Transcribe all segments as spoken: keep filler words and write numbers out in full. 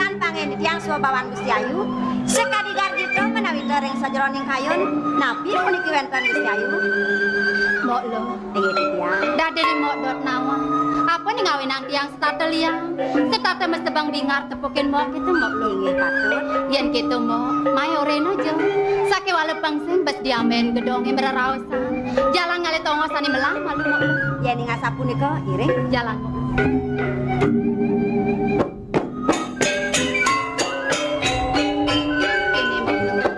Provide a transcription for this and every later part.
Tan panggen titiang swabawan Gusti Ayu, sakadi garjita menawi ring sajeroning kayun, napi puniki wénten Gusti Ayu? Mbok Luh. Inggih titiang. Dadi ri Mbok Dot nawang. Apa ning ngawinang tiang setata liang? Setata mesebang bingar tepukin Mbok kita, Mbok Luh. Inggih patut. Yén kéto, Mbok, mai oréna ja. Sakéwala pengsing bes diamben gedongé mreraosan. Jalan ngalih tongos ané melah malu, Mbok Luh. Yén ning asapunika, iring. Jalan, Mbok Luh. Kéné, Mbok Luh.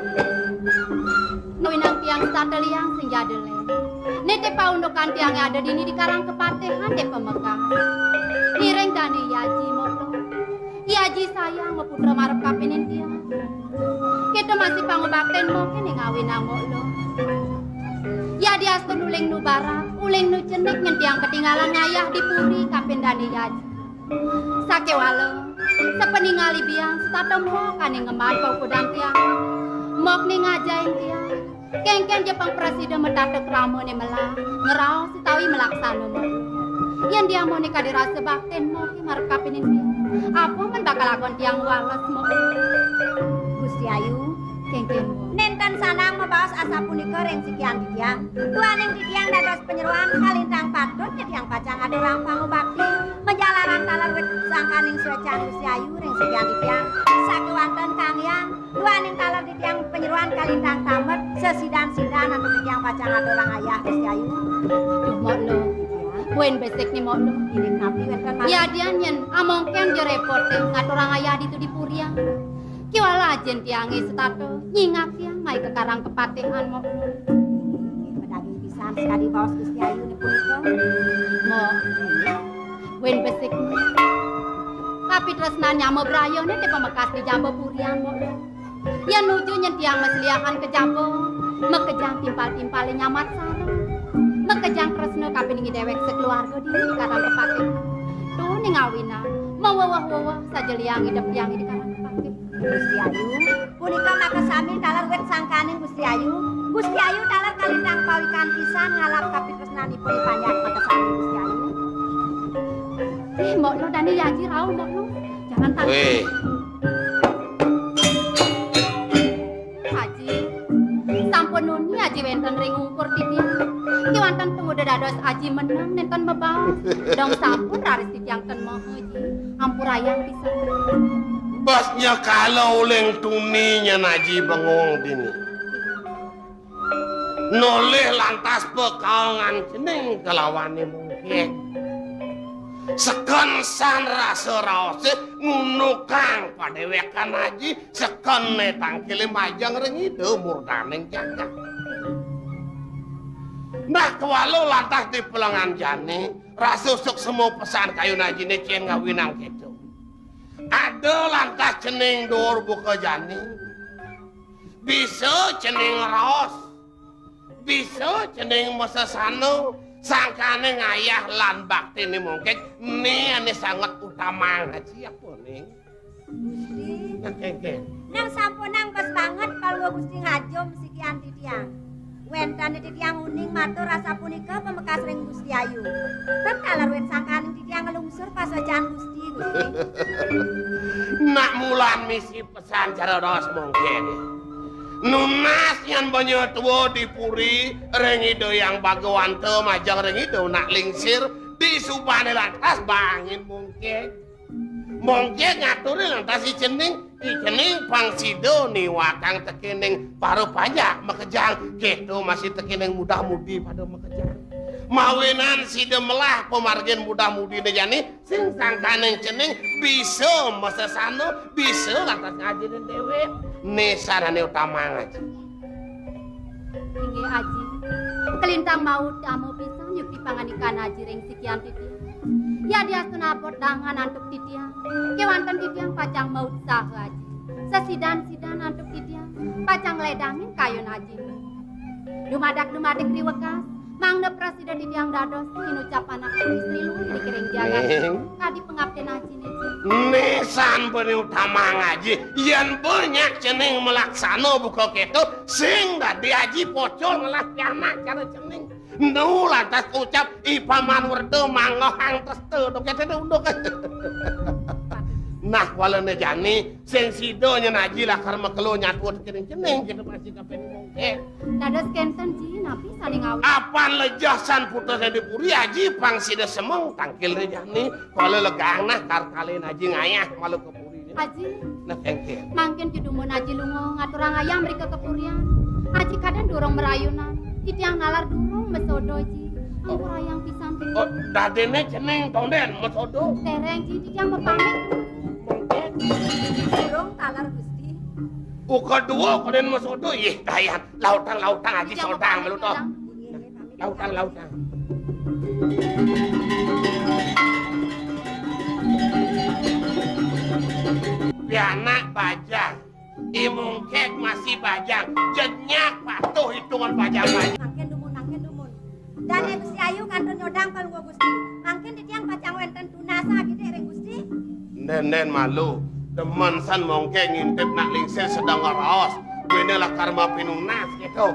Ngawinang tiang setata liang sing jada lén. Nitih paundukan tiangé ada dini di Karang Kepatihan dé pamekas. Iring dané I Aji, Mbok Luh. I Aji sayang maputra marep kapining tiang. Kita masih pangubaktin Mbok ning ngawinang, Mbok Luh. Yadiastun uling nu barak, uling nu cenik nyén tiang ketinggalan ngayah di puri kapining dané I Aji. Sakéwala, sapaningal I Biang setata Mbok ané ngemban paukudan tiang. Mbok ning ngajahin tiang. Kénkén ja pang prasida matata kramané melah, ngraos utawi malaksana, Mbok. Yén diamoné kadi rasa baktin Mbok marep kapining tiang, apa men bakal lakon tiang wales, Mbok? Gusti Ayu, kénkén, Mbok. Nénten sanang mabaos asapunika ring sikian titiang. Duaning titiang dados panyeroan kalintang patut titiang pacang aturang pangubakti. Majalaran taler wit sangkaning suécan Gusti Ayu ring sikian titiang. Sakéwanten Kang Hyang, duaning taler titiang panyeroan kalintang tamet, sesidan-sidan antuk titiang pacang aturang ayah Gusti Ayu. Duh, Mbok Luh. Buin besik né, Mbok Luh. Inggih napi wénten malih? Yadian yén amongkén ja répoté ngaturang ayah ditu di purian. Kéwala ajin tiangé setata nyingak tiang mai ka Karang Kepatihan, Mbok Luh. Inggih, madaging pisan sakadi baos Gusti Ayu né punika. Mbok. Inggih. Buin besik. Kapitresnan nyama brayané té pamekas di jaba purian, Mbok Luh. Yén nuju nyén tiang masliahan ka jaba, makejang timpal-timpalé nyamat sareng. Makejang tresna kapining déwék sakeluarga dini di Karang Kepatihan. Tuh ning ngawinang, maweweh-weweh saja liang idep tiangé di Karang Kepatihan. Gusti Ayu, punika makasami taler wit sangkaning Gusti Ayu. Gusti Ayu taler kalintang pawikan pisan ngalap kapitresnanipun I Panjak makasami Gusti Ayu. Ih, Mbok Luh, dané I Aji rauh, Mbok Luh. Jangan takut. Wéh. Aji, sampun nuni Aji wénten ring ungkur titiang. Kéwanten tumuda dados Aji meneng nénten mabaos. Dong sampun raris titiang ten maha, Ji. Ampurayang pisan. Bas nyakala uling tuni nyén Aji bengong dini. Nolih lantas pakaongan cening kalawané mungkin. Seken san rasa raosé ngunukang padéwékan Aji, sekené tangkilé majeng ring Ida murdaning jagat. Nah, kéwala lantas di pelengan jani, rasa suksma pesan kayun Ajiné cén ngawinang kéto. Ada lantas cening duur buka jani. Bisa cening raos. Bisa cening masesana sangkaning ayah lan baktiné mungkin, né ané sanget utama ngaji apa ning? Gusti. Nah, kénkén. Nang sampunang bes banget palungguh Gusti ngajum sikian titiang. Wénten titiang uning matur asapunika pamekas ring Gusti Ayu. Ten taler wit sangkaning titiang nglungsur pasuécan Gusti, Gusti. Nak mulan misi pesan cara raos mungkin. Nunas yan banyatua di puri ring Ida Hyang Bagawanta majeng ring Ida Anak Lingsir, disubané lantas bangin mungkin. Mungkin ngaturi lantas I Cening, I Cening pang sida niwakang tekéning para panjak makejang, kéto masih tekéning muda-mudi pada makejang. Mawinan sida melah pamargin muda-mudiné jani, sing sangkaning cening bisa masesana, bisa lantas ngajinin déwék. Né sanané utama ngaji. Inggih, Aji. Kalintang mautama pisan yukti pangandikan Aji ring sikian titiang. Yadiastun abot dangan antuk titiang, kéwanten titiang pacang mautsaha, Aji. Sesidan-sidan antuk titiang pacang ngledangin kayun Aji. Dumadak-dumadik riwekas, mangda prasida titiang dados inucap anak istri luih di kering jagat. Ning. Kadi pangaptin Aji né, Ji. Né san bani utama ngaji, yén banyak cening malaksana buka kéto, sing dadi Aji pocol ngelah pianak cara cening. Nu lantas ucap I Paman Werda mangohang testa, dok kéto unduk. Nah, kualané jani, sing sida nyén Aji lakar makelo nyatut cening-cening, kita masih kapan mongké. Dados kénten, Ji, napi sané ngawit? Apan lejah san putusé di puri, Aji pang sida semeng tangkil dé jani. Kuala legang nah kar kalin Aji ngayah malu ka puri. Aji. Nah, kéngkén. Mangkin ja dumun Aji lunga ngaturang ayam mrika ka purian. Aji kadén durung marayunan. Titiang nalar durung masodo, Ji. Ampurayang pisan, Ji. Oh, dadiné cening tondén masodo. Déréng, Ji, titiang mapamit. Durung taler, Gusti. Uka dua kadén masodo, ih, dayan. Lautang, lautang, Aji sodang malu to. Lautang, lautang. Pianak bajang. I Mongkék masih bajang. Jejak patuh hitungan bajang-bajang. Mangkin dumun, mangkin dumun. Dané Gusti Ayu kantun nyodang Palungguh Gusti. Mangkin titiang pacang wénten tunas akidik ring Gusti. Ndén, ndén malu. Demen san Mongkék ngintip nak lingsir sedeng ngeraos. Buina lakar mapinunas kéto.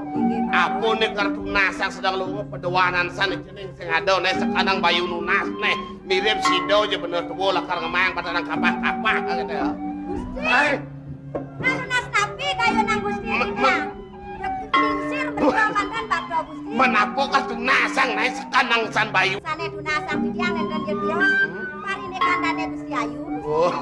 Apa né kar tunas sedeng lunga paduanan san cening sing ada né sekanang bayu nunas né. Mirip sida ja bener tua lakar ngemaang pada nang kapah-kapah kéto. Gusti. Hai. Nah, nunas napi kayunan Gusti? Me-, me- Lingsir menika mantan batu Gusti. Menapa katunasan naé sekanang san bayu? Sané tunasan titiang nénten ya tios. Hmm. Pariné kandhané Gusti Ayu. Oh.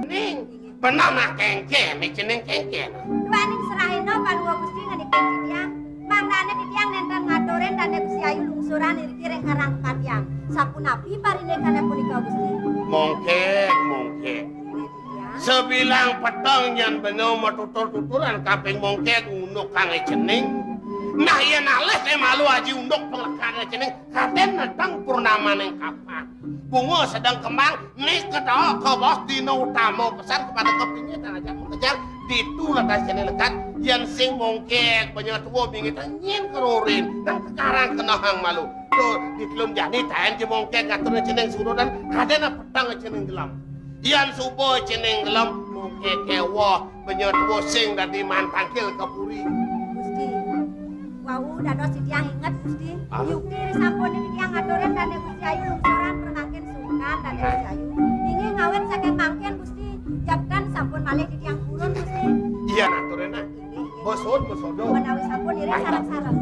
Ning, beneh nah kéngkén, cening kéngkén. Duaning serahina Palungguh Gusti ngenikin titiang. Mangdané titiang nénten ngaturin dané Gusti Ayu lungsuran iriki ring karang kepatian. Sapunapi pariné kandhané punika Gusti? Mongkék, mongkék. Sabilang peteng nyén bena matutur-tuturan kaping Mongkék unduk kangé cening. Nah, yén alih té malu Aji unduk panglekan cening, kadén nedeng purnamaning kapat. Bunga sedeng kembang, nika taha kebos dina utama pesan kepada kepingin dan ajak makejang, ditu lekas cening lekat, yén sing Mongkék, benya tua bingit nyén kerurin, nang kekarang kenehang malu. Tuh, di telun jani taén ja Mongkék ngatur cening surudan, kadén peteng cening gelem. Yan suba cening gelem, Mongkék kéweh, benya tua sing dadi mantangkil ka puri. Gusti, wau dados titiang inget, Gusti. Ah. Yukti risampun titiang ngaturin dané Gusti Ayu lungsuran pramangkin sungkan dané Gusti Ayu. Inggih ngawit saking mangkin, Gusti, jabdan sampun malih titiang purun, Gusti. Iya, aturin, nah. Inggih, inggih. Bos, sun, bos, odo. Menawi sampun iring sareng-sareng.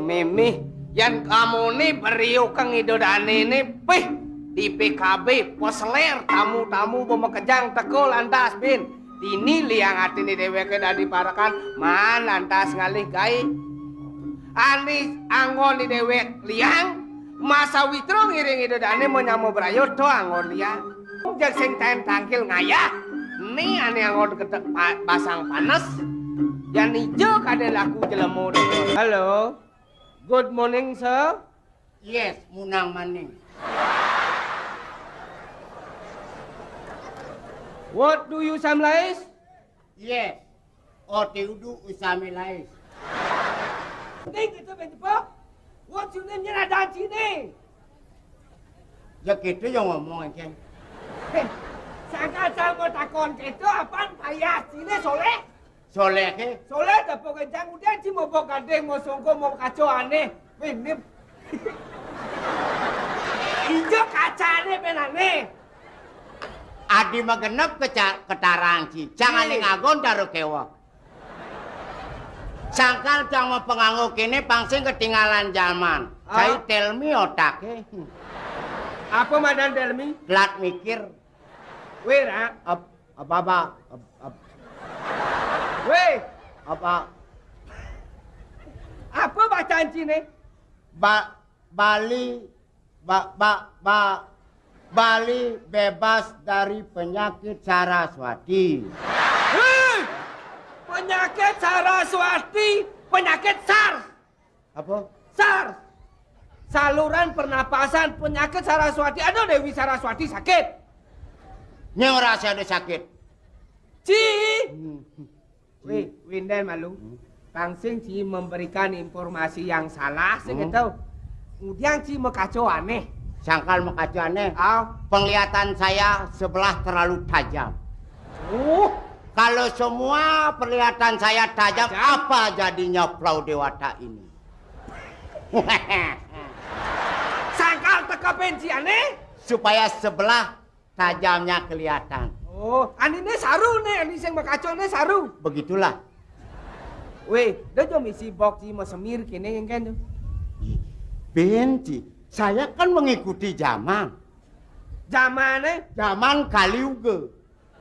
Mimih, yan kamuni beriukang Ida Dané né, pih, di P K B, peseler tamu-tamu ba makejang teka lantas bin. Dini liang atiné déwéké dadi parekan, maan lantas ngalih gaé. Ané anggon di déwék liang, masawitra ngiring Ida Dané manyama braya to anggon liang. Jeg sing taén tangkil ngayah. Né ané anggon ketek pa-, basang panes. Yan ija kadén laku jelema dadi. Hello. Good morning, sir. Yes, munang maning. What do you summarize? Yes, oti udu usamilais. Ning, kita main tepuk. What's your name? Nyén adan ciné? Ya gitu ya ngomong, Ceng. Hé, sangkal cang mau takon kéto, apan payas ciné Soléh? Soléh, é? Soléh tepuk kencang, udah ci mau bok gading, mau songko, mau kaco ané. Wih, nip. Ijo kacané penané. Adi magenep keca-, ketarang ci. Cang ané ngagon taruh kéweh. Sangkal cang mau penganggo kéné pang sing ketinggalan zaman. Ah. Cai tell me otaké. Apa madan tell me? Telat mikir. Wéh, Ra. Ap-, apa, apa? Ap-, ap-, Wéh. Apa? Apa bacaan ciné? Ba-, Bali, ba-, ba-, ba-, Bali bebas dari penyakit Saraswati. Hei! Penyakit Saraswati, penyakit SARS. Apa? SARS. Saluran pernapasan, penyakit Saraswati. Aduh, Dewi Saraswati sakit. Nyén ora ada sakit. Ci. Hmm. Wih, winden malu. Hmm. Pang sing ci memberikan informasi yang salah, sing Hmm. Gitu. Kemudian ci makaco aneh. Sangkal makaco aneh. Ah. Penglihatan saya sebelah terlalu tajam. Oh. Kalau semua penglihatan saya tajam, Tajam. Apa jadinya Pulau Dewata ini? Sangkal tekepin ci aneh. Supaya sebelah tajamnya kelihatan. Oh, anine saru ne, ani sing makaco ne saru. Begitulah. Weh, do jo misi bok ci mau semir kene yang kan tu. Ih, ben ci, saya kan mengikuti zaman. Zaman eh? Zaman Kali Yuga.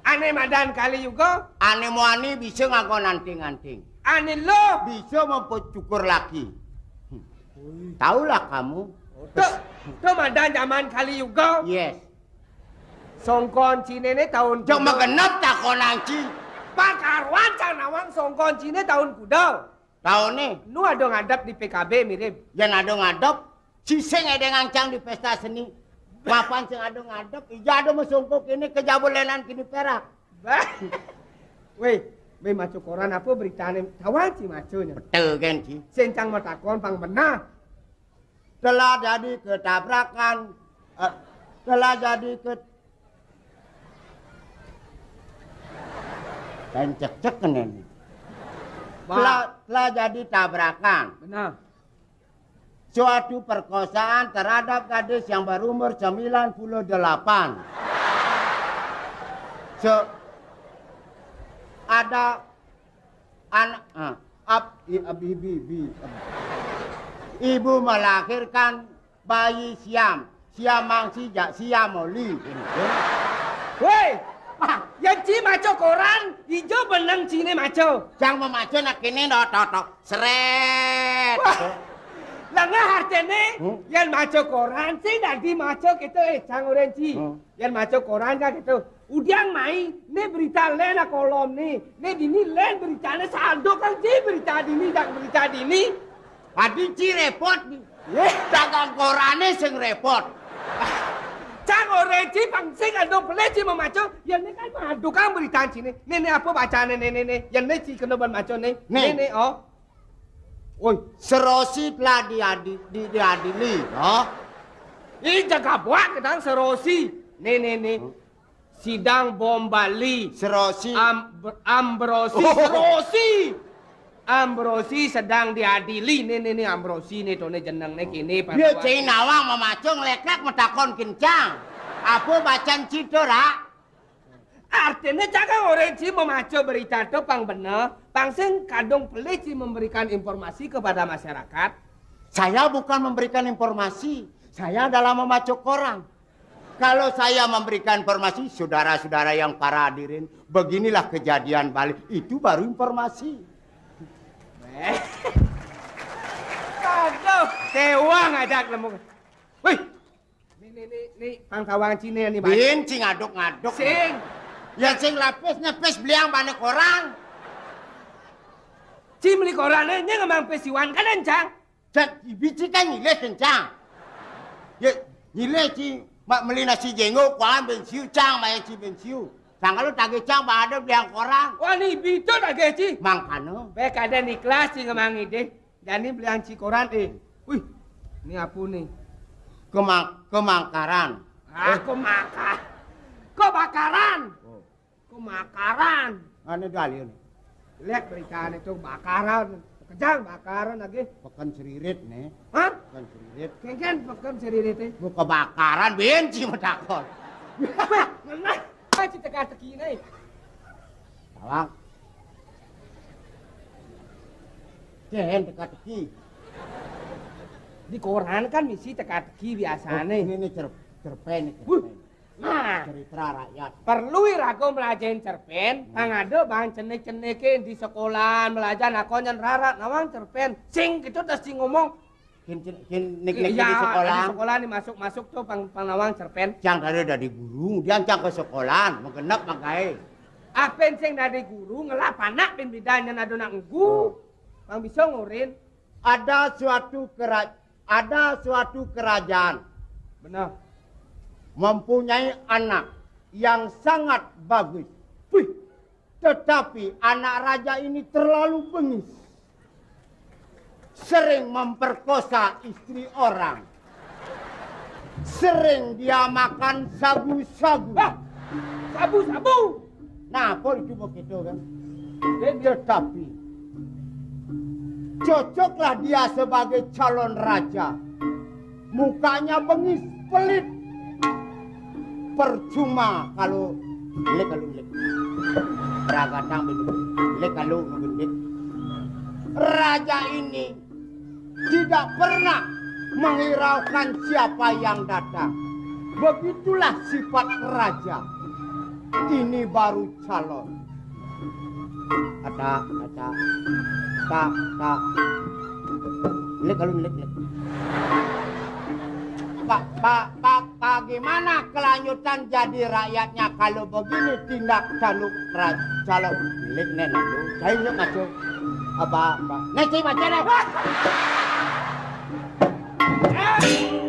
Ane madan Kali Yuga. Ane muani bisa nganggo nanting-nanting. Ane lo. Bisa mempercukur laki. Hmm. Taulah kamu. Tuh, tuh madan zaman Kali Yuga. Yes. Songkon cine ne tahun Jok kuda. Magenep takonan ci. Pang karuan cang nawang songkon cine tahun kuda. Tahun ne. Nu ada ngadep di P K B mirip. Yan ada ngadep. Ci sing ada ngancang di pesta seni. Papan sing ada ngadep. Ija ada mesongkok ini kejabulenan kini perak. Bah. Weh, weh maco koran apa beritane? Tawang ci maco nya. Betul kan ci. Sing cang matakon pang benar. Telah jadi ketabrakan, eh, telah jadi ke Kan cekcek kena ni. Bah. Telah, telah jadi tabrakan. Benar. Suatu perkosaan terhadap gadis yang berumur sembilan puluh delapan. So, ada anak, ah, ap, i, ab, ibi, ibi, ab. Ibu melahirkan bayi siam, siam mangsi jak siam oli. Woi, yang ci maco koran, ijo beneng cine maco. Cang memaco nak kene do, do, do. Seret. Wah, lengah artene, hmm? Yang maco koran sing dadi maco gitu, eh, cang oren ci. Hmm. Yang maco koran kan gitu. Udiang mai, ne berita len a kolom ne. Ne dini len beritane saldo kan ci berita dini, dak berita dini. Adi ci repot. Ye, dagang korane sing repot. Cang ore ci pang sing ado pele ci memaco, ya ne kan madu kan berita cine. Ne, ne apa bacane ne, ne, ne. Ya ne ci kena ban maco ne. Ne. Ne, ne, oh. Oi, Serosi telah diadi-, di-, diadili, oh. Ih, jaga buat kedang Serosi. Ne, ne, ne. Hmm. Sidang bom Bali. Serosi. Am-, Ambrosi, oh. Serosi. Ambrosi sedang diadili. Ne, ne, ne, Ambrosi ne, tone jeneng ne kene, Pak. Dia Tuan. Cai nawang memaco ngelekek metakon kencang. Apa bacan cito, Rak? Artine cang kan ore ci memaco berita to pang bener, pang sing kadung pele ci memberikan informasi kepada masyarakat. Saya bukan memberikan informasi, saya adalah memaco koran. Kalau saya memberikan informasi, saudara-saudara yang para hadirin, beginilah kejadian Bali, itu baru informasi. Aduh, tewang ajak nemu. Wih, ni, ni, ni, ni, pang tawang cine ni, Bang. Bin, ci ngaduk-ngaduk. Sing. Ya, sing lapis nepis beliang bane koran. Ci meli koran, eh, nye ngemang pesiwan kan, Cang? Cang, biji kan nyilih, Cang. Ya, nyilih ci, mak meli nasi jenggo, kualan bensiu, Cang, bayar ci bensiu. Sangka lu tagih, Cang, bah ada beliang koran. Wah, ni bitu tagih, ci. Mangkano. Baik ada ni kelas, ci ngemang ide. Jani beliang ci koran, eh. Wih, ni apa ni? Kema-, kemangkaran. Ah, eh. Kemaka-, kebakaran. Oh. Kemakaran. Ane dalil. Lihat berita itu bakaran. Kejang bakaran lagi. Peken Seririt nih. Hah? Peken Seririt. Kengken peken Seririt, eh. Mau kebakaran, benci metakon. Wah, ngenah. Wah, ci teka-teki nih. Tawang. Cen teka-teki. Di koran kan misi teka-teki biasane. Oh, ini nih cer-, cerpen nih, cerpen. Wuh. Nah, cerita rakyat. Perlu irago melajahin cerpen, hmm. Pang ada bang cenik-cenike di sekolahan, belajar nakonyan rarat, nawang cerpen. Sing gitu terus sing ngomong. Kin, kin, kin nik-nik di sekolah. Iya, di sekolah nih masuk-masuk tuh pang, pang nawang cerpen. Cang dari, dari guru, kemudian cang ke sekolah, menggenep mangkae. Apen sing dari guru, ngelap anak pin bidanya nado nak nggu. Oh. Pang bisa ngurin. Ada suatu kera-, Ada suatu kerajaan. Benar. Mempunyai anak yang sangat bagus. Wih, tetapi anak raja ini terlalu bengis. Sering memperkosa istri orang. Sering dia makan sabu-sabu. Hah? Sabu-sabu? Nah, apa itu begitu kan? Tetapi cocoklah dia sebagai calon raja. Mukanya bengis, pelit. Percuma kalau lek kalau lek. Ragatang begitu. Lek kalau begitu. Raja ini tidak pernah menghiraukan siapa yang datang. Begitulah sifat raja. Ini baru calon. Kata, kata, tak, tak. Lek kalau lek, lek. Pak, Pak, Pak, bagaimana kelanjutan jadi rakyatnya kalau begini tindak tanduk ra-, calon? Lek nen lu, saya nak baca. Apa, apa? Nen, saya baca dah. Eh,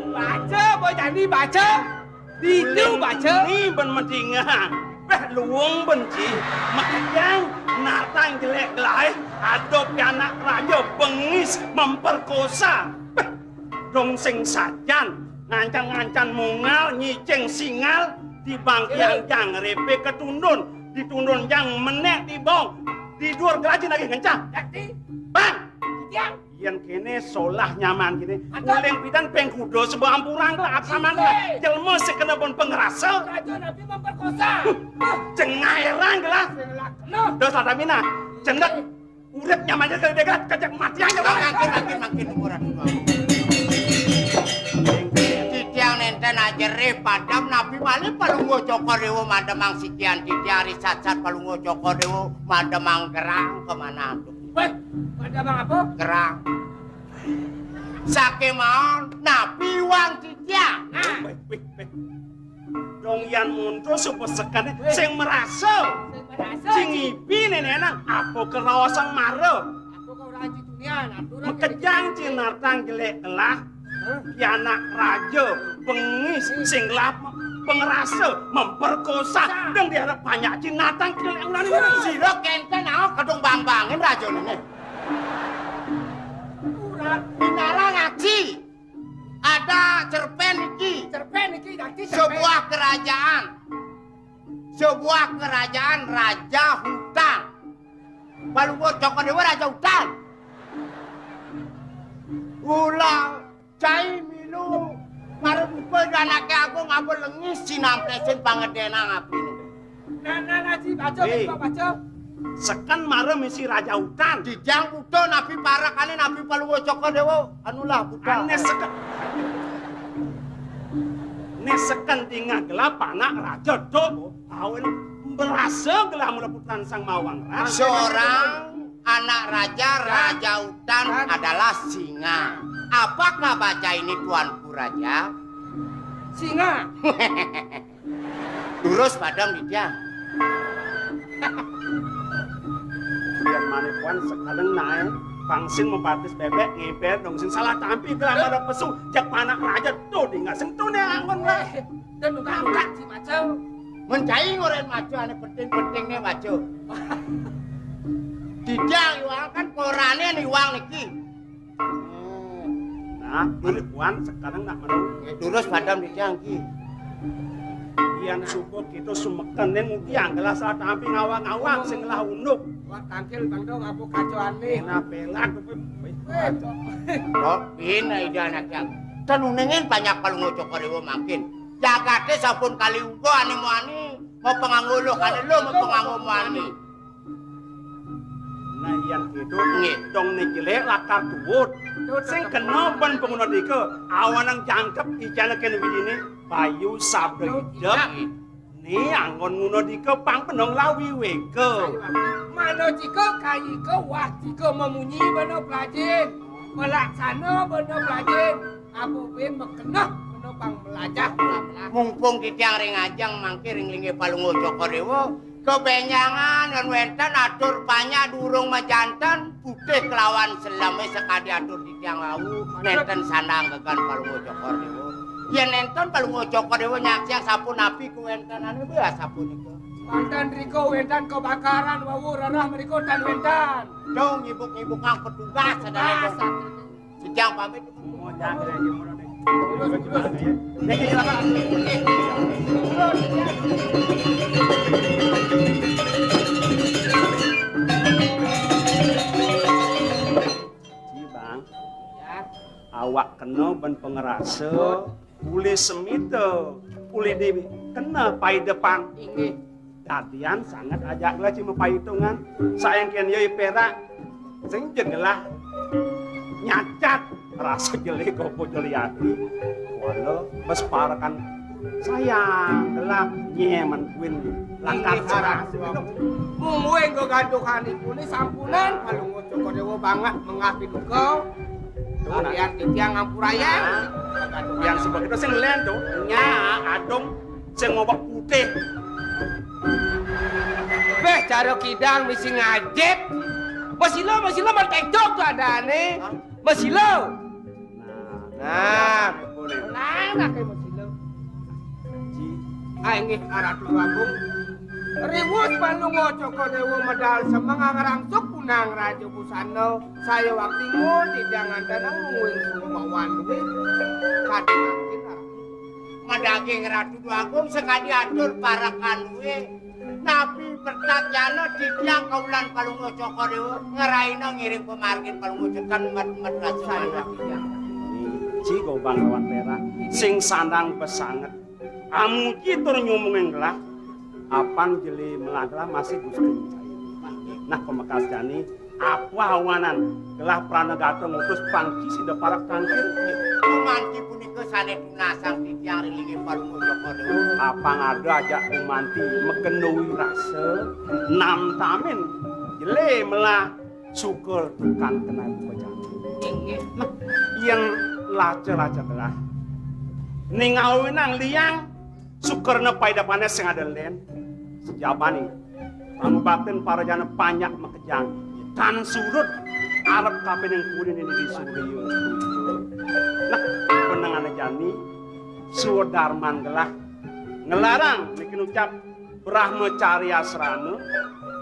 baca, Boy Jani, baca. Ditu baca. Ni ben medingan. Beh, luung ben ci. Makejang, natang jelek gelai. Adop anak raja bengis memperkosa. Beh, dong sing sajan. Ngancan-ngancan mungal, nyicing singal. Di bangkiang jang repe ketundun. Ditundun jang menek di bong. Di duur gelajin lagi ngencang. Bang! Yen kene solah nyaman kene. Uling pidan pengkuda sebab ampurang lah, apa mana? Jelma sing kena pun pengerasa. Raja nabi memperkosa. Huh, cengai rang lah. Dos ada mina. Cendek. Urip nyaman aja kalau dia kejak mati aja. Makin, makin, makin umuran. Titiang nenten aja reh padam nabi malih Palungguh Cokor Dewa mademang sikian titiang ri sat-sat Palungguh Cokor Dewa mademang gerang kemana tuh? Weh, pada bang apa? Gerang. Sake maon, napi wang titiang. Nah. Weh, weh, weh. Dong yan mundur suba sekane sing merasa. Sing merasa, sing ipi nene nang apa keraosan mara. Apa kau raji tunian, aturan. Makejang cinartang jelek telah. Hah? Pianak raja, bengis, sing gelap, pengerasa, memperkosa. Dong diharap banyak cinatang jelek ngulani. Sira kenten aok kadung bang-bangin raja nene. Pinara ngaji. Ada cerpen iki. Cerpen iki, dadi cerpen. Sebuah kerajaan. Sebuah kerajaan raja hutan. Palungguh Cokor Dewa raja hutan. Ula cai milu mara buka anake agung apa lengis sinampesin pangedenang apine. Nah, nah, nah, Ji, baca, baca. Seken mara misi raja hutan. Dijang buta nabi parakane nabi Palungguh Cokor Dewa. Anulah buta. Ane seken. Ne seken dingah gelap anak raja do. Awen berasa gelap mula putran sang mawang. Seorang anak raja, raja hutan adalah singa. Apakah baca ini tuanku raja? Singa. Durus padam di dia. Biar mana puan sekarang naik pangsin membatis bebek ngeber dong sing salah tampi gelam ada pesu jak panak raja tuh di nggak sentuh nih angon lah. Dan bukan bukan si macam. Mencai ngoren maco ane penting-penting nih maco. Tidak iwang kan korane nih iwang niki. Nah, malipuan sekarang nak melu. Terus padam di tiang ki. Yang suka kita sumeken yang udiang gelas tampi ngawang-ngawang sing lah unduk. Wah tangkil bang dong aku kacauan nih. Nah pelak. Kok ini ide anak yang tenunengin banyak kalau ngocok keriwo makin. Jagate sampun kali uga ane muani, mau penganggo lo kali lo mau penganggo muani. Nah, yang itu nggih dong niki lek lakar tuwut. Sing kena ben penguna dika awanang jangkep ijana kene widine bayu sabda idep. Ni anggon nguna dika pang penong lawi weka. Mana jika kayika wah jika memunyi bana pelajin. Melaksana bana pelajin. Apa ben mekenah bana pang melajah. Mumpung titiang ring ajeng mangke ring linggih palungguh Cokor Dewa. Kebenjangan lan wenten atur panjak durung majanten, putih kelawan seleme sakadi atur titiang wau. Nénten sandang gegan Palungguh Cokor Déwa. Yén nénten Palungguh Cokor Déwa nyaksiang sapunapi kawéntenané, béh, sapunika. Wénten rika wénten kebakaran wau rerah mrika tan wénten. Dong nyibuk-nyibukang petugas sadaya. Titiang pamit. Ci Bang, ya. Awak kena ben pangrasa, uli semita, uli di kena paidepan. Inggih. Dadian sanget ajak gelah cuma paitungan. Sayang kén ya perak. Sing jeg gelah nyacat rasa jelé gopo jelé ati. Kuala bes parekan sayang gelah nyemen kuin lakat. Inggih, sarang. Mungguing gegaduhan ipuné sampunang Palungguh Cokor Déwa banget menggah piduka. Tuh, nah. Titiang ngampurayang. Yang sebab itu sing lén tuh, nya adung sing ngobak putih. Béh, cara kidang mesti ngajep. Masila, masila, mentencok tuh adané. Hah? Masila. Nah, nah. Boleh. Nah, nah, kayak masila. Ji. Ah, inggih, Ratu Agung. Riwus Palungguh Cokor Déwa medal semeng ngarangsuk punang Raja Busana. Saya waktu ngun di jangan tanang mungguing sumbawan duit. Kadi makin, Ratu. Madaging Ratu Déwa Agung sakadi atur parekan dué. Napi pertat jana titiang kaulan Palungguh Cokor Déwa ngeraina ngiring pamargin Palungguh Cokor med-, med rasa manah titiang. Ci Gobang lawan Perak sing sandang besanget. Amuji tur nyumungin gelah, apan jelé melah gelah masih Gusti. Nah, pamekas jani, apa awanan gelah pranagata ngutus pangci sida parak tangkil? Gumanti punika sané tunasang titiang ring linggih Palungguh Cokor Déwa. Apang ada ajak gumanti magenduwi rasa, namtamin jelé melah suka tukan kenal bejana. Inggih. Nah, yén laca-laca gelah. Ning awinang liang sukerna paidepané sing ada lén. Sejabani. Pangubaktin parajana panjak makejang. Tan surut arep kapining puri ning di surya. Nah, penengane jani suwa darman gelah ngelarang niki ngucap Brahmacari asrama,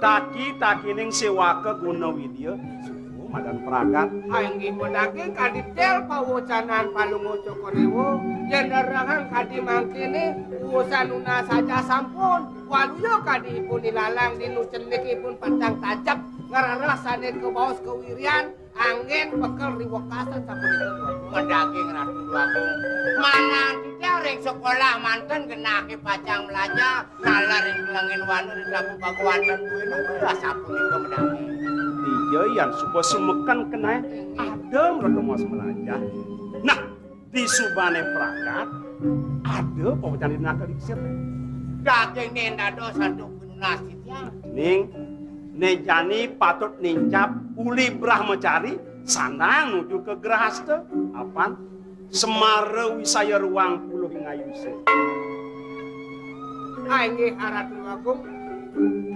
taki-takining sewaka guna widya, suku madan pragat. Inggih madaging kadi tel pawocanan Palungguh Cokor Déwa, yén rerehang kadi mangkene, urusan nunas saja sampun, waluya kadi ipun ilalang dinu cenik ipun pacang tajep, ngrereh sane kabaos kawirian, Anggen bekel riwekasan sapunika. Madaging Ratu Déwa Agung. Manah titiang ring sekolah manten genahke pacang mlajar, nalar ring kelengin wanu ring Prabu Bagawan dan duene ulah sapunika madaging. Dija yan suba sumeken kenae adem rada mas mlajar. Nah, di subane pragat ada pawecan dinaka lingsir. Daging nen dados antuk pinunas titiang. Ning, ne jani patut nincap uli brahmacari sandang nuju ke grahasta. Apan semara wisaya ruang puluh ing ayuse. Inggih, Ratu Agung.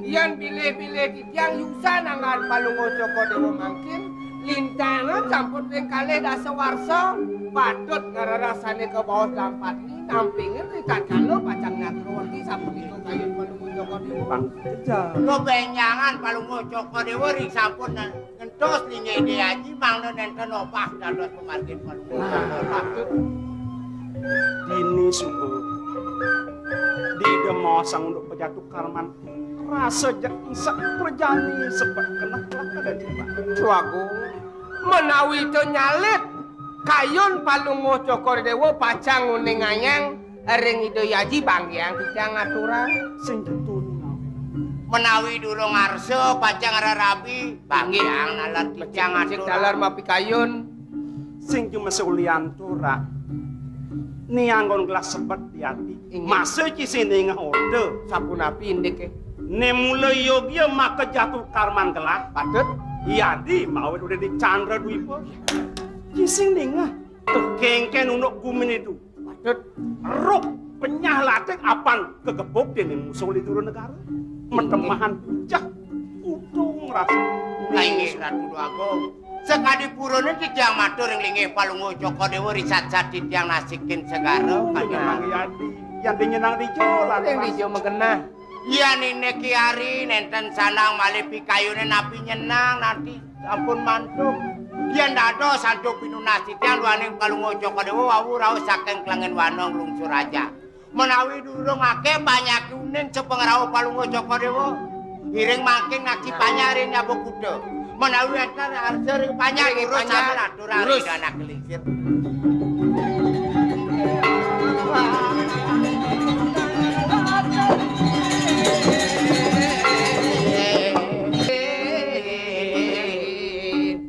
Yan bilih-bilih titiang yusan anggan Palungguh Cokor Déwa mangkin, lintana sampun ring kalih dasa warsa, patut ngrereh sane kabaos dampatni, nampingin ritatkala pacang nyatrawati sapunika kayun Palungguh Cokor Déwa. Pang kejar. Kebenjangan Palungguh Cokor Déwa ring sampun ngentos linggih Ida Aji, mangda nenten obah dados pamargin Palungguh Cokor. Patut. Dini suba. Di Ida maosang unduk pejatu karman. Rasa jeg engsek prajani sebet keneh lakar. Swagung, menawi to nyalit kayun Palungguh Cokor Déwa pacang nguningayang ring Ida Aji banggiang titiang aturang. Sing ketun. Menawi durung arsa pacang rerabi, banggiang nalar titiang aturang. Nalar mapikayun. Sing cuma seulian turak. Ni anggon gelah sebet di ati. Inggih. Masa ci sini ngah order. Sapunapi indike? Ne mula yogya maka jatuh karman gelah. Patut. Yadi mawit udah di Chandra Dwipa. Ci sing ningah. Tuh kengken unuk gumin itu. Patut. Ruk penyah latik apan kegebuk dening musuh di Dura Negara. Inggih. Metemahan pucah. Utung rasa. Nah, inggih, Ratu Déwa Agung. Sakadipurane titiang matur ring linggih Palungguh Cokor Dewa, risat-sat titiang nasikin segara. Oh, kanya. Nyenang yadi. Yadi nyenang dijo, lan ring dijo magenah. Yan iniki ari nenten sandang malih pikayune napi nyenang, nanti sampun mantuk. Yan dados antuk pinunas titiang duaning Palungguh Cokor Dewa wau rauh saking Klengin Wanong Lungsur Aja. Menawi durung akeh panyake uning sapangrauh Palungguh Cokor Dewa, iring mangkin ngaji panyar ring Nyaba Kuda. Menawi enten arsa ring panyar, iring urus panyar, sampun aturang, urus. Ida anak lingsir.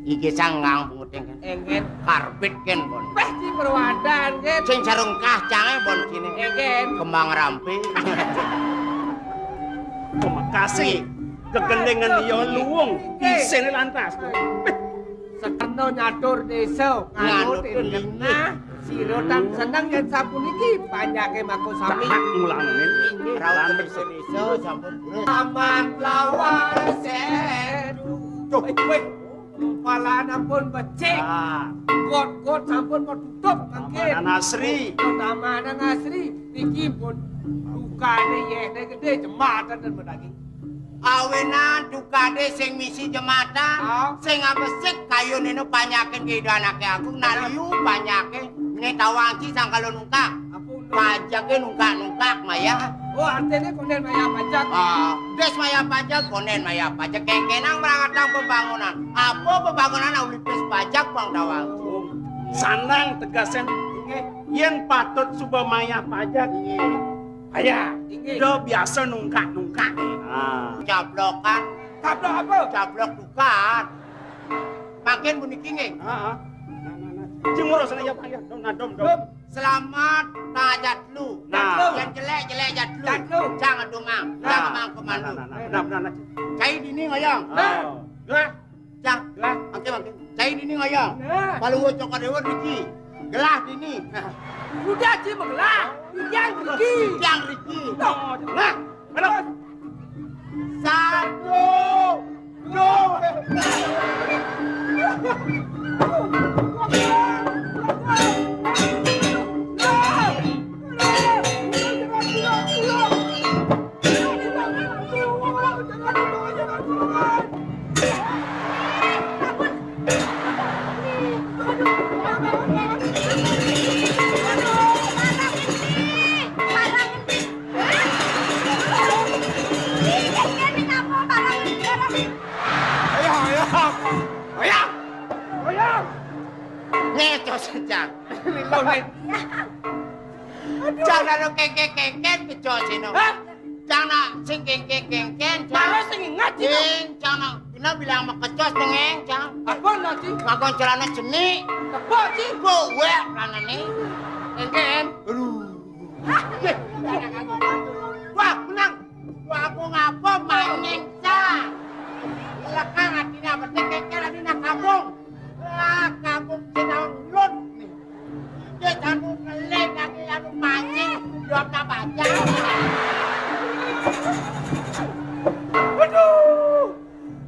Iki sang ngang punguting. Enggih. Karbit ken, pon. Weh, ci perwadan, ken. Sing sarung kacang, pon, sini. Enggih. Kembang rampe. Terima kasih. Kegendingan dia luwung. Enggih. Isine lantas. Sekerno nyatur desa, nganut, nganut linggih. Sira tan seneng yen sapuniki panjake mako sami. Cahak mulane. Inggih. Rauh desa-desa sampun. Aman lawan sedu. Duh, weh. Palan ampun becik. Ah. Got-got sampun mau tutup mangkin. Tamanan asri. Tamanan asri. Niki pun dukane yehne gede, jematan dan bedaging. Awinan dukane sing misi jematan, ah, sing abesik kayun ini panyakin ke ida anake agung, naliu panyake, ini tawang ci sangkalo nungkak. Apa unduk? Pajake nungkak-nungkak, maya. Oh, artine konden maya pajak. Ah, des maya pajak, konden maya pajak. Kengkenang merangatang pembangunan. Apa pembangunan ulipis pajak, Bang Dawang? Oh, sanang tegasen. Nggih. Yen patut suba maya pajak. Nggih. Aya. Nggih. Ida biasa nungkak-nungkak. Ah. Cablokan. Cablok apa? Cablok dukan. Mangkin puniki nggih. Heeh. Nah, nah, nah. Sing ngurus ya, Pak, ya. Dom, nah, dom, dom. Dom. Selamat tangah jatlu. Nah. Jatlu. Yang jelek-jelek jatlu. Jatlu. Jangan domang. Nah. Jangan mang komando. Nah, nah, nah, nah. Benar, benar, nah. Cai dini ngoyong. Nah. Oh. Gelah. Cang. Gelah. Mangkin, mangkin. Cai dini ngoyong. Nah. Palungguh Cokor Dewa driki. Gelah dini. Udah, Ci, menggelah. Yang driki. Yang driki. Tuh. Nah. Aduh. Satu, dua. Ayo, ayo. Ayo. Ayo. Ngecos, Cang. Lilo, nih. Aduh. Cang, lalu kengken-kengken, kecos, ino. Hah? Cang, nak sing kengken-kengken, Cang. Malah sing ingat, ino. Ing, Cang, nak, ino bilang makecos, tengeng, Cang. Apa, nak, Ci? Nganggo celana jenik. Tepuk, Ci. Kok, wek, lanane. Kengken. Aduh. Wah, menang. Wah, aku ngapa maning, Cang? Lekang atine apa, tengeng, Cang, adi nak kabung. Lah, kamu sing lut nih. Dia anu ngeling kaki anu mancing, dia tak baca. Aduh,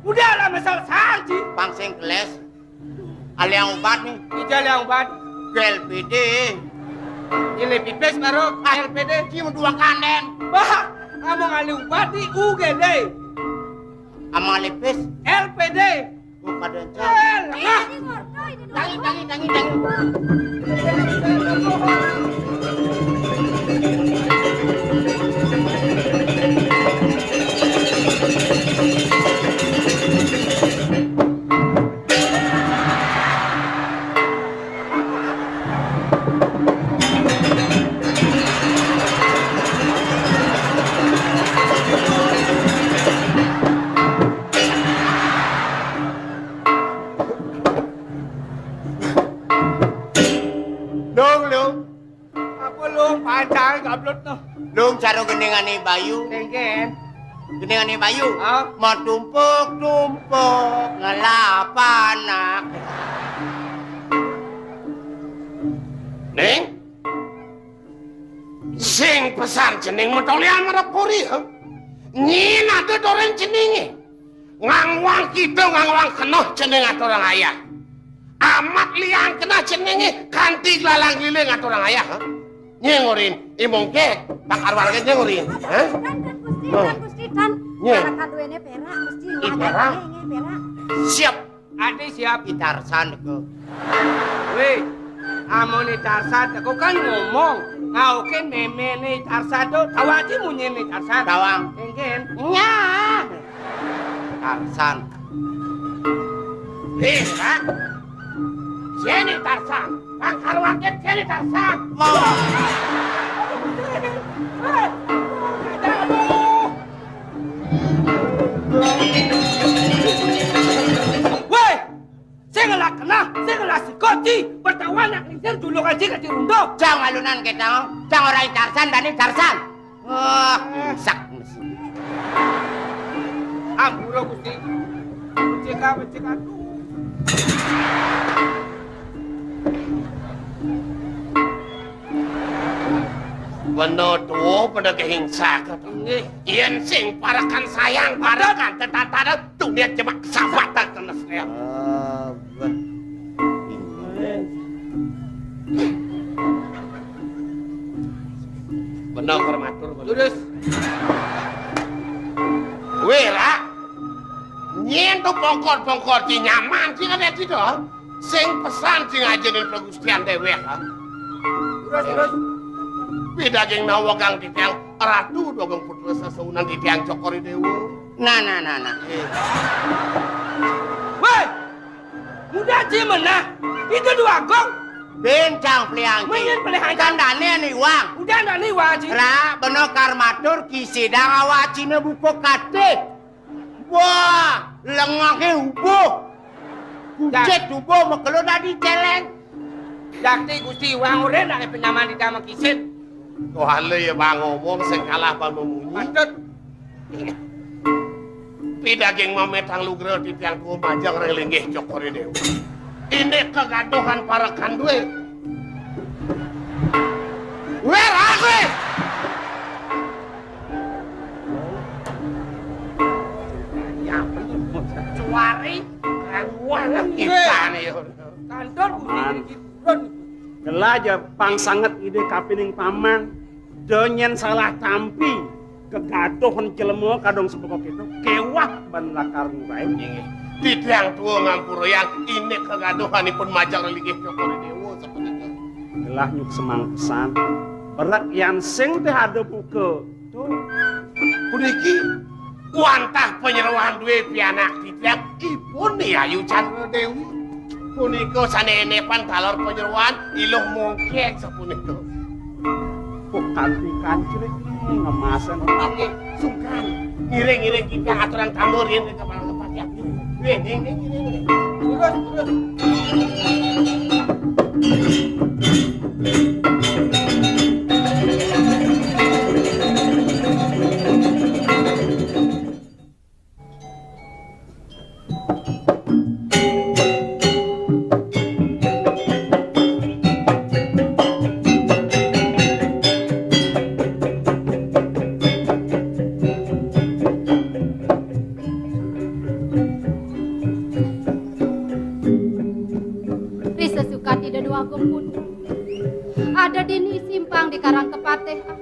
udah lah, mesal saji. Pang sing keles. Aliang ubat nih. Ija aliang ubat. Ke L P D. Ini pipis baru ke L P D. Cium dua kanden. Bah, kamu ngali ubat di U G D. Amang lipis. L P D. Bukan dencang. Eh, lengah. Tangi, tangi, tangi, tangi. Lung, Lung. Apa, Lung? Pancang gablot, noh. Lung, cara gendingane Bayu. Dengken. Gendingane Bayu. Ah. Matumpuk-tumpuk ngelapanak. Ning, sing pesan jeneng metolian marep puri, ya? Nyin ada doren jenenge. Ngangwang kidung, ngangwang kenoh jeneng aturang ayah. Amat lian kena jenenge kanti lalang liling aturang ayah, ha? Nyeng urin, imong ke, tak arwar ke nyeng urin, ha? Tan, tan, Gusti, tan, Gusti, tan. Nyeng. Para kaduene perak, Gusti. Ih, perak. Nyeng, nyeng, perak. Siap. Adi siap. I Tarsan teko. Weh, amun I Tarsan teko kan ngomong, ngaukin memene I Tarsan to, tawa aja munyine I Tarsan. Tawang. Engken. Nya. Tarsan. Eh, Pak. Sini Tarsan. Bang Karwakit, sini Tarsan. Mau. Weh, sing ngelah kenah, sing ngelah sikot, ci. Bertawan nak lingsir dulu kaji ke dirundo. Jang alunan ketang, jang orang Tarsan, dani Tarsan. Wah, rusak mesin. Ampura, Gusti. Becik, becik, aduh. Benda tua pada kehingsa ke tu. Nggih. Yen sing parekan sayang, parekan tetatara, tu dia cuma kesabatan kena saya. Abah. Bener, Kor Matur, bener. Terus? Wira, nyen tu pongkor-pongkor ci nyaman ci ada ci to. Sing pesan ci ngajenin Pragustian dewek, ha? Terus, terus? Pidaging nawegang titiang Ratu Dogong Putra sesaunan titiang Cokor I Dewa. Nah, nah, nah, nah. Weh! Muda ci menah. Itu dua gong. Bencang peliang ci. Menyen pelihan ci. Kan dane anu iwang. Udah dane iwang ci. Ra, beno Kor Matur kisidang awak cine buka kate. Wah, lengake ubuh. Kucit ubuh, mekelo dadi celeng. Dakti Gusti iwang ora nak penyaman di damang kisit. Wale ya bang ngomong sing kalah bang memunyi. Patut. Pidaging mametang lugra titiang tua majeng ring linggih Cokor I Dewa. Ini kegaduhan parekan duwe. Weh, ra kowe. Ya, cuari, karuan kita nih, ya. Kantor Gusti Aman. Niki turun. Gelah ja pang sanget ide kapining paman. Da nyen salah tampi, kegaduhan jelema kadung sebuka kita, kewah ban lakar ngurai. Inggih. Titiang tua ngampurayang, ini kegaduhanipun majeng linggih Cokor I Dewa sapunika. Gelah nyuk semang pesan. Berek yan sing teh ada buka. Tuh. Puniki wantah panyeroan duwe pianak titiang ipun Ni Ayu Candra Dewi. Punika sane enepan taler panyeroan Iluh Mongkek sapunika. Kok kanti kancring ngemasen. Oke, sungkan. Ngiring-ngiring kita aturang tambur yen ke kepala tempat ya. Weh, ning, ning, ning, ning. Terus, terus. Ri sesukat Ida Dwagung Putra. Ada dini simpang di Karang Kepatihan.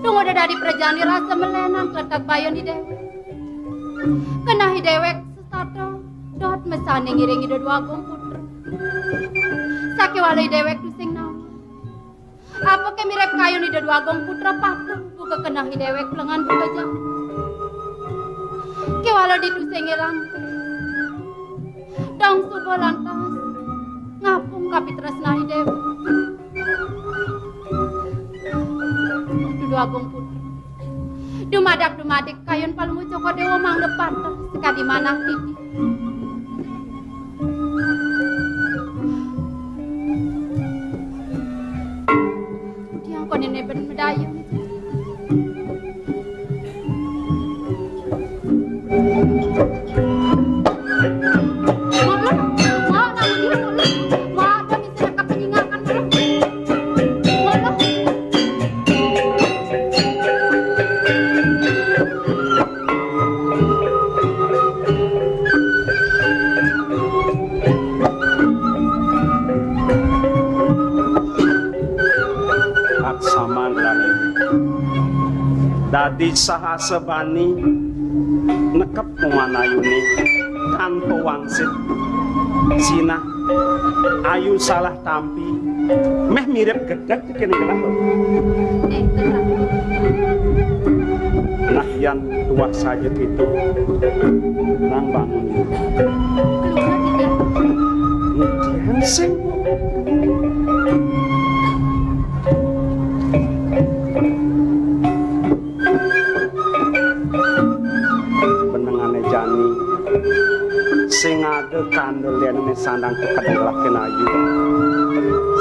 Tung udah dadi prajani rasa melenan kletag bayun di dewek. Kenah i dewek sesata dot mesane ngiring Ida Dwagung Putra. Sakiwala i dewek tusing nawa. Apake mirep kayun Ida Dwagung Putra patuh buka kenah i dewek lengan buka jam. Kiwala ditusing ilang. Dong suba lantas ngapung kapitresnan i dewek. Dudu Agung Putra. Dumadak-dumadik kayun Palungguh Cokor Dewa mangda pantes sakadi manah titi. Tiang konine ben medayung. Dadi sahasa bani nekep muan ayune tanpa wangsit. Sinah ayu salah tampi, meh mirip gedeg kene gelah. Nah, yan tuah saja gitu. Nang bangun. Keluar tidak? Kemudian sing Benengane jani sing ada kandel yen sandang kekedeng lakin ayu.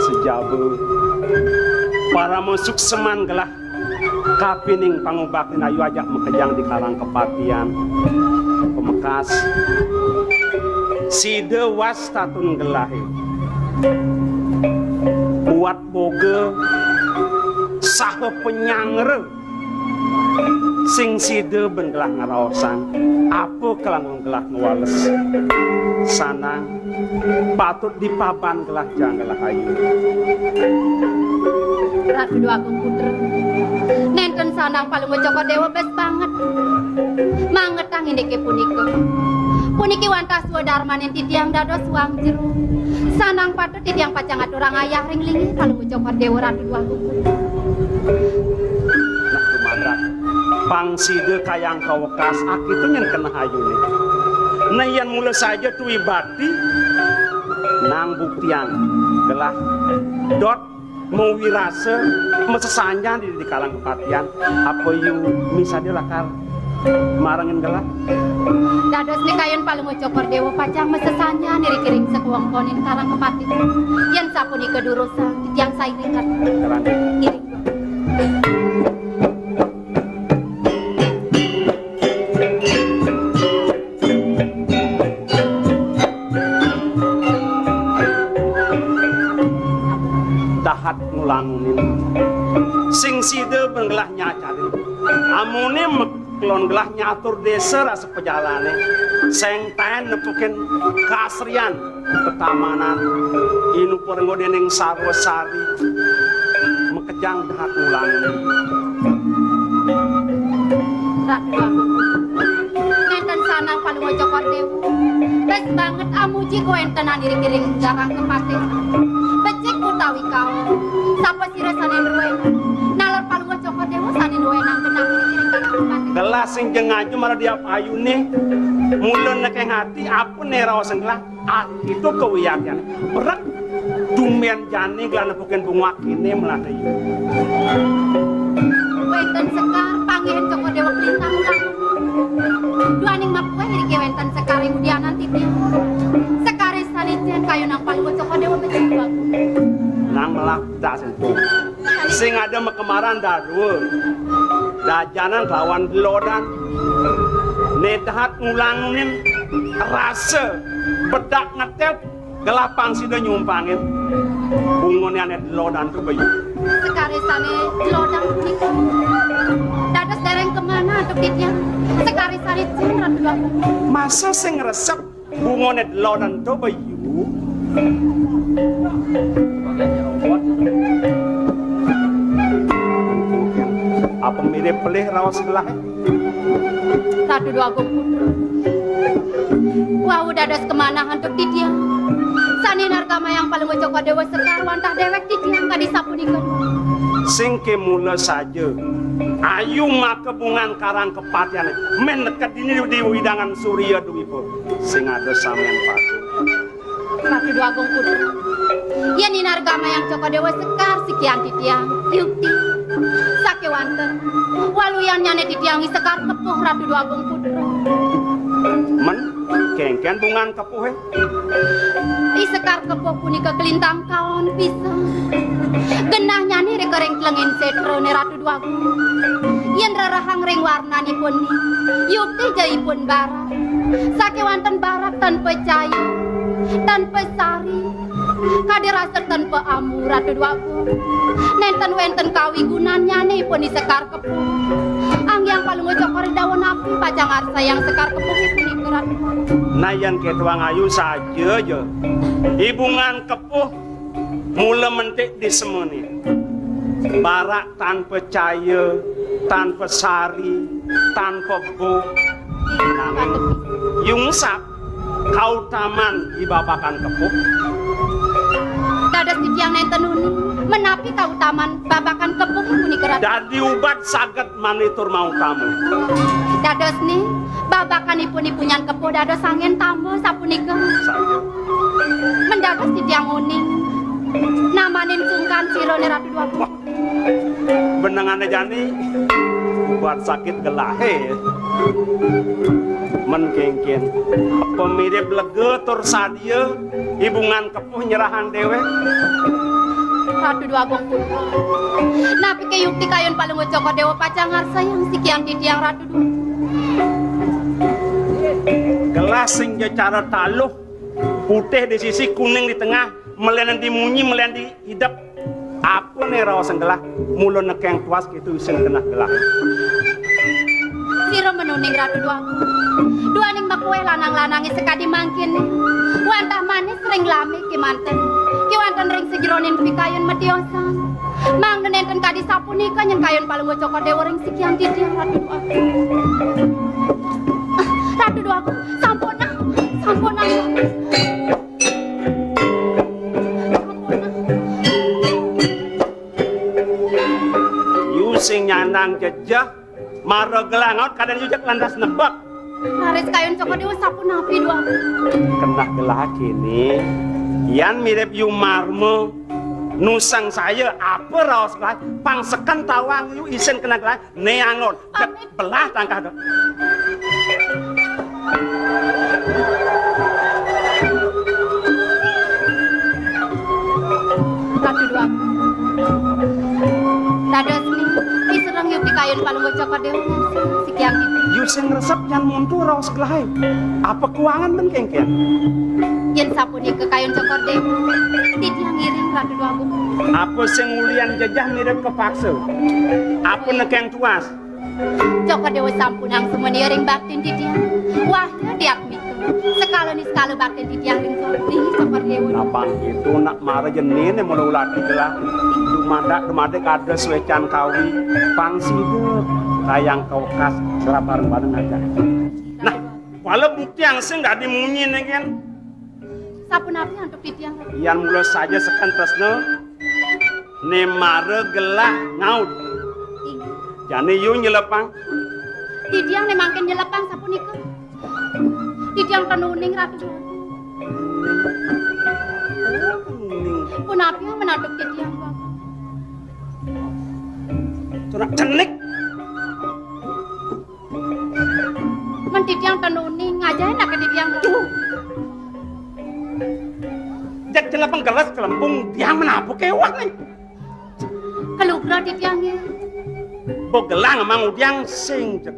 Sejaba parama sukseman gelah kapining pangubaktin ayu ajak makejang di Karang Kepatian. Pemekas sida wastatun gelahe. Buat boga saha penyanggra sing sida ben gelah ngraosang apa kalangkung gelah ngwales. Sanang patut dipaban gelah jang gelah ayu. Ratu Dwagung Putra, nenten sanang Palungguh Cokor Dewa bes banget. Mangetang indike punika. Puniki wantah swadarmaning titiang dados suang jero. Sanang patut titiang pacang aturang ayah ring linggih Palungguh Cokor Dewa Ratu Dwagung. Nah, dumadak pang sida kayang kawekas, akitu nyen keneh ayune. Nah, yen mula saja tuwi bakti, nang buktiang gelah dot mawirasa masesanjan di, di Karang Kepatian, apa yu misadia lakar marengin gelah? Dados nika yen Palungguh Cokor Dewa pacang masesanjan iri-iring sakewengkonin Karang Kepatian. Yen sapunika durusang, titiang sairing. Ngiring. Dahat ngulangunin. Sing sida ben gelah nyacarin. Amune mek-, kelon gelah nyatur desa rasa pejalane. Sing taen nepukin kasrian tetamanan. Inupa renggo dening sarwa sari. Makejang dahat ngulangunin. Ratu Agung. Nenten sanang Palungguh Cokor Dewa. Bes banget amuji kawentenan iri-iring Karang Kepatian. Becik utawi kaon. Sapa sira sane nduwen? Naler Palungguh Cokor Dewa sane nduwenang genah iri-iring Karang Kepatian. Gelah sing jeng aja malah diap ayune. Mula nekeng ati, apa ne raos gelah? Akitu kawiaktian. Brek. Dumben jani gelah nepukin bunga kene melana yu. Wenten sekar panggihin Cokor Dewa Pelintang ulang. Duaning makuweh iriki wenten sekar ing udianan titiang. Sekare sane jen kayunang Palungguh Cokor Dewa becik. Nang melah dak sentuh. Sing ada makemaran dadua. Dajanan lawan delodan. Ne dahat ngulangunin rasa bedak ngetet gelah pang sida nyumpangin. Bungone ane delodan to bayu. Sekare sane delodan punika. Dados dereng kemana antuk titiang? Sekare sane jen Ratu Agung. Masa sing ngresep bungone delodan to bayu? Apa mirip pelih raos gelah? Ratu Dwagung Putra. Wau dados kemanahan antuk titiang. Sane nargamayang Palungguh Cokor Dewa sekar wantah dewek titiang kadi sapunika. Sing ke mula saja. Ayu maka bungan Karang Kepatian. Men neked dini di widangan Surya Dwipa. Sing ada samen padu. Ratu Dwagung Putra. Yen inargamayang Cokor Dewa sekar sikian titiang, yukti. Sakewanten, waluyannyane titiang i sekar kepuh Ratu Dwagung Putra. Men, kengken bungan kepuhe? I sekar kepuh punika kelintang kaon pisan. Genahnyane rika ring tlengin setrane Ratu Dwagung. Yen rerehang ring warnanipun, yukti ja ipun barak. Sakewanten barak tanpa caya, tanpa sari, kadi rasa tanpa ambu, Ratu Dwagung. Nenten wenten kawigunannyane ipun i sekar kepuh. Anggiang Palungguh Cokor Dewa napi pacang ngarsayang sekar kepuh ipun ika, Ratu Dwagung. Nah, yen ketuang ayu saja ja. I bungan kepuh mula mentik di semene. Barak tanpa caya, Tanpa sari, tanpa bo, nanging yungsap kautaman i babakan kepuh. Dados titiang nenten uning, menapi kautaman babakan kepuh punika, Ratu? Dadi ubat saget mani tur mautama. Dados ni, babakanipun i punyan kepuh dados anggen tamba sapunika. Saja. Mendados titiang uning, namanin sungkan sirane Ratu Dwagung. Benengane jani, ubat sakit gelahe. Men kengken, apa mirip lega tur sadia, i bungan kepuh nyerahang dewek. Ratu Dwagung Putra. Napike yukti kayun Palungguh Cokor Dewa pacang ngarsayang sikian titiang, Ratu Dwagung? Gelah sing ja cara taluh, putih di sisi, kuning di tengah, melen di munyi, melen di idep. Apa ne raos gelah, mula nekeng tuas kitu isin keneh gelah. Sira menuning, Ratu Dwagung. Duaning makueh lanang-lanange sakadi mangkene. Wantah manis ring lame kemanten. Kewanten ring sajeroning pikayun matiosan. Mangda nenten kadi sapunika nyen kayun Palungguh Cokor Dewa ring sikian titiang, Ratu Dwagung. Ratu Dwagung, sampunang, sampunang. Yu sing nyandang jejeh, mara gelah ngaut kadang yu jeg lantas nebak. Raris kayun Cokor Dewa sapunapi, Dwagung? Keneh gelah kene, yan mirip yu marma, nusangsaya apa raos gelah, pang seken tawang yu isin keneh gelah, ne angon. Amit. Belah tangkah to. Ratu Dwagung. Dados ni, isereng yu pikayun Palungguh Cokor Dewa ngarsayang sikian titiang. Yu sing ngresep yan muntu raos gelahe. Apa kuangan men kengken? Yen sapunika kayun Cokor Dewa, titiang ngiring, Ratu Dwagung. Apa sing ulian jejeh mirip kepaksa? Apa nekeng tuas? Cokor Dewa sampunang sumenia ring baktin titiang. Wahya diatmika. Sekala niskala baktin titiang ring Cokor, ring Cokor Dewa. Napang itu nak mara jenine mula ulati gelah. Dumadak, dumadak ada suecan kawi. Pang sida kayang kawekas gelah bareng-bareng aja. Nah, wala buktiang sing dadi munyi ne, Gen. Sapunapi antuk titiang? Yan mula saja seken tresna, ne mara gelah ngaud. Inggih. Jani yu nyelepang. Titiang ne mangkin nyelepang sapunika. Titiang ten uning, Ratu. Uning. Punapi men antuk titiang, Bapak? Tunak cenik. Men titiang ten uning, ajahe nak titiang. Tuh. Jak jelepeng gelas kelempung, tiang menapu kewak nih. Kelugra titiang ya. Bo gelang emang udiang sing cek.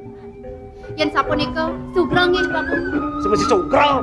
Yen sapunika, sugra nggih, Bapak. Sing mesti sugra.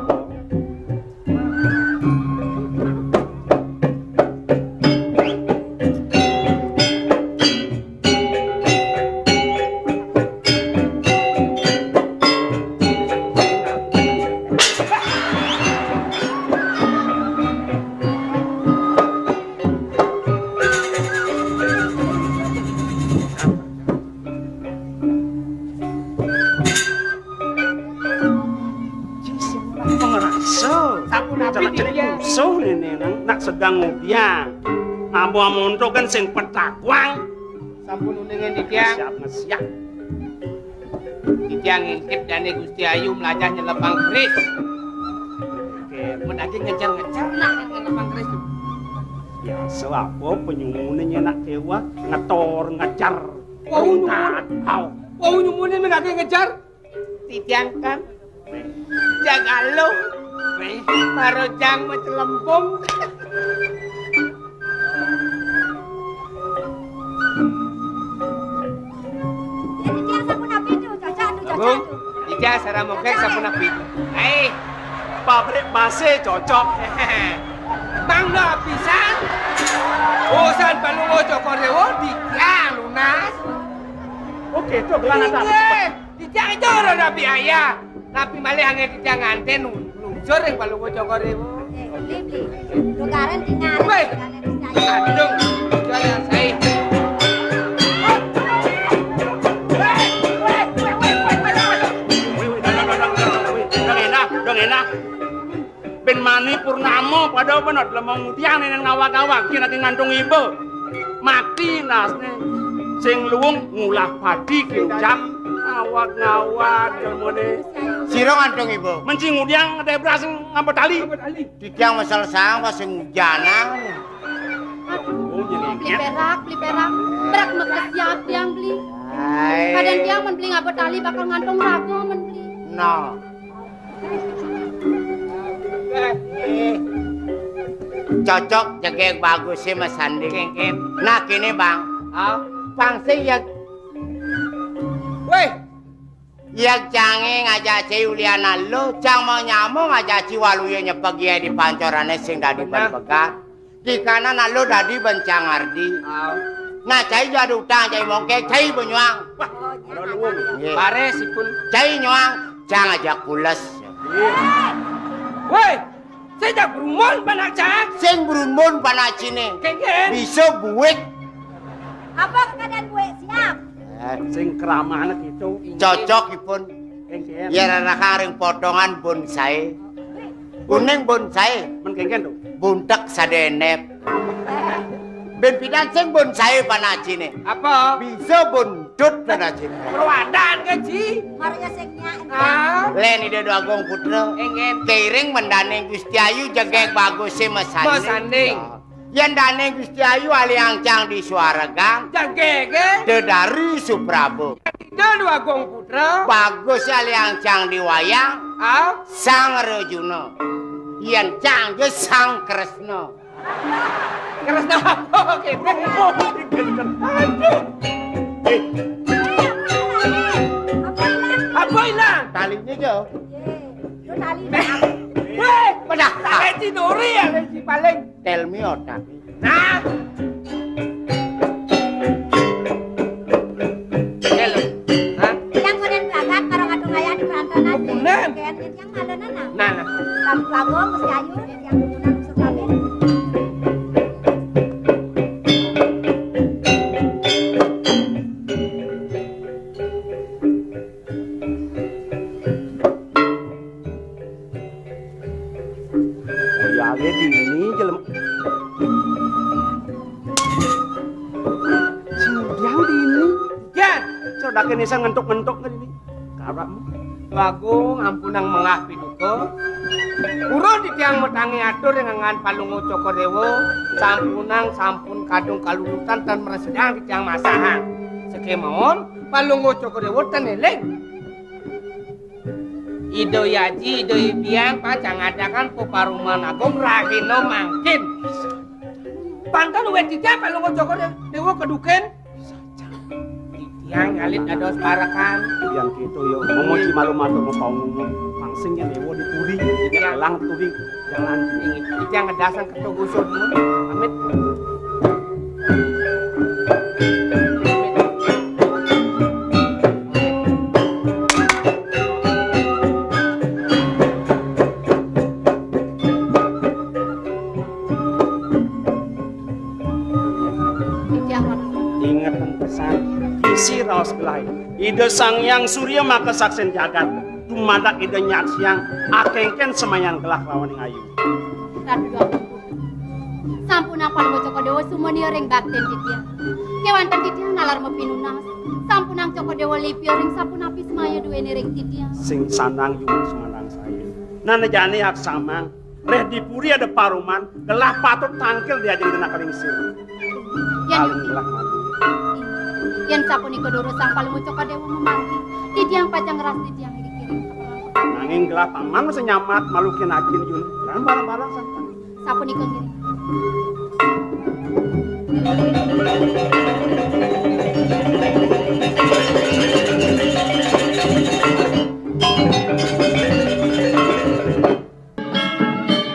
Pangrasa. Sapunapi, Titiang? Musuh nene nang nak sedang ngudiang. Ambo amonto kan sing petakwang. Sampun uninge titiang. Siap ngesiap. Titiang ngintip dane Gusti Ayu melajah nyelepang keris. Oke. Mun agi ngejar-ngejar nak nyelepang keris tu. Biasa apa penyumune nak kewah ngetor ngejar. Wau nyumun. Au. Wau nyumune men agi ngejar. Titiang kan jagaluh. Marojang macelempung. Ya, titiang sapunapi tu, cocok tu, cocok tu. Titiang sareng mongkek sapunapi tu. Hai. Pabrik base cocok. Mangga pisan. Urusan Palungguh Cokor Dewa titiang lunas. Oke, tu gelang atas. Inggih. Titiang itu ora rabi ayah. Napi malih anggen titiang nganten lungsur ring Palungguh Cokor Dewa. Eh, beli, beli. Tukaran tinggal. Weh. Aduh, jual yang saya. Oh, pada bener, lemong tiang nenen ngawag-ngawag, kina ki ngantung iba. Mati nasne. Sing luung ngulah padi ki rujak. Ngawag-ngawag jelmane. Sira ngantung iba. Menci ngudiang ada beras ngapa tali. Titiang mesel sang pas sing hujanang. Aduh, beli perak, beli perak. Berak mekesiap tiang beli. Hai. Kadang tiang men beli ngapa tali bakal ngantung raga men beli. No. Cocok jegeg bagus sih Mas Sandi. Kengken. Nah kini Bang. Ah. Bang sih ya. Weh. Iya cange ngajak cai ulian lu, cang mau nyamung ngajak ci waluya nyepeg iya di pancorane sing dadi ban pegat. Di kanan lu dadi ben cang ardi. Nah, cai jadi utang, cai mongkek, cai benyuang. Wah, ada luwung. Nggih. Bares ipun. Cai nyuang, cang ajak pules. Woi, sing jak brumun panak cang. Sing brumun panak cine. Kengken. Bisa buik. Apa keadaan buik siap? Eh, sing keramane gitu. Cocok ipun. Kengken. Ya raraka ring potongan bonsai. Kuning bonsai. Men kengken to. Buntek sadenep. Ben pidan sing bonsai panacine. Apa? Bisa buntut panacine. Perwadan ke, Ci? Maria sing nyak. Ah. Len Ida Dwagung Putra. Kengken. Keiring mendane Gusti Ayu jegeg baguse mesanding. Mesanding. Yen dane Gusti Ayu aliang cang di suaregan. Jegege. Dedari Suprabo. Ida Dwagung Putra. Bagus aliang cang di wayang. Ah. Sang Rejuna. Yen cang ge Sang Kresna. Kresna apa kene? Aduh. Eh. Apa ilang? Taline jo. Ye, itu tali. Weh, pada tali tiduri ya, si paling. Tell me otak. Nah. Halo. Hah? Yang konen belagak karo kadung ayah di perantauan aja. Bener. Kayak yang malu nana. Nah, nah. Kamu bago, mesti ayu, yang dukunan musuh kami. Oyale dini jelem. Sindiang dini. Jan, codake nisan ngentuk-ngentuk ke dini. Karapmu. Bagong ampunang mengah piduka. Urun titiang matangi atur ring anggan Palungguh Cokor Dewa, sampunang sampun kadung kalulutan tan mrasidang titiang masahang. Sakemawon Palungguh Cokor Dewa tan eling. Ida Aji, Ida Biang, pacang ngadakan peparuman agung rahina mangkin. Pangkal wit titiang Palungguh Cokor Dewa kedukin. Titiang ngalit dados parekan. Yang gitu yo, memuji malu matur mau ngomong. Pangsing yang dewa di puri, yang elang turi, jangan. Titiang ngedasang ketuk usut. Amit. Inget pesan, isi raos gelai. Ida Sang Hyang Surya maka saksen jagat. Dumadak Ida Nyak Siang, akengken semayan gelah lawaning ayu. Ratu Agung Putra. Sampunang Palungguh Cokor Dewa sumania ring bakten titiang. Kewanten titiang nalar mapinunas. Sampunang Cokor Dewa lipia ring sapunapi semaya duene ring titiang. Sing sandang yuwun sumandang saya. Nana jane aksamang, reh di puri ada paruman, gelah patut tangkil diajeng denak lingsir. Yan paling yuki. Gelah mati. Yan sapunika durus Sang Palungguh Cokor Dewa memanggih. Titiang pacang ngeras titiang dikiring. Nanging gelah paman mesti nyamat malukin akin yun. Lan barang-barang santang. Sapunika ngiring.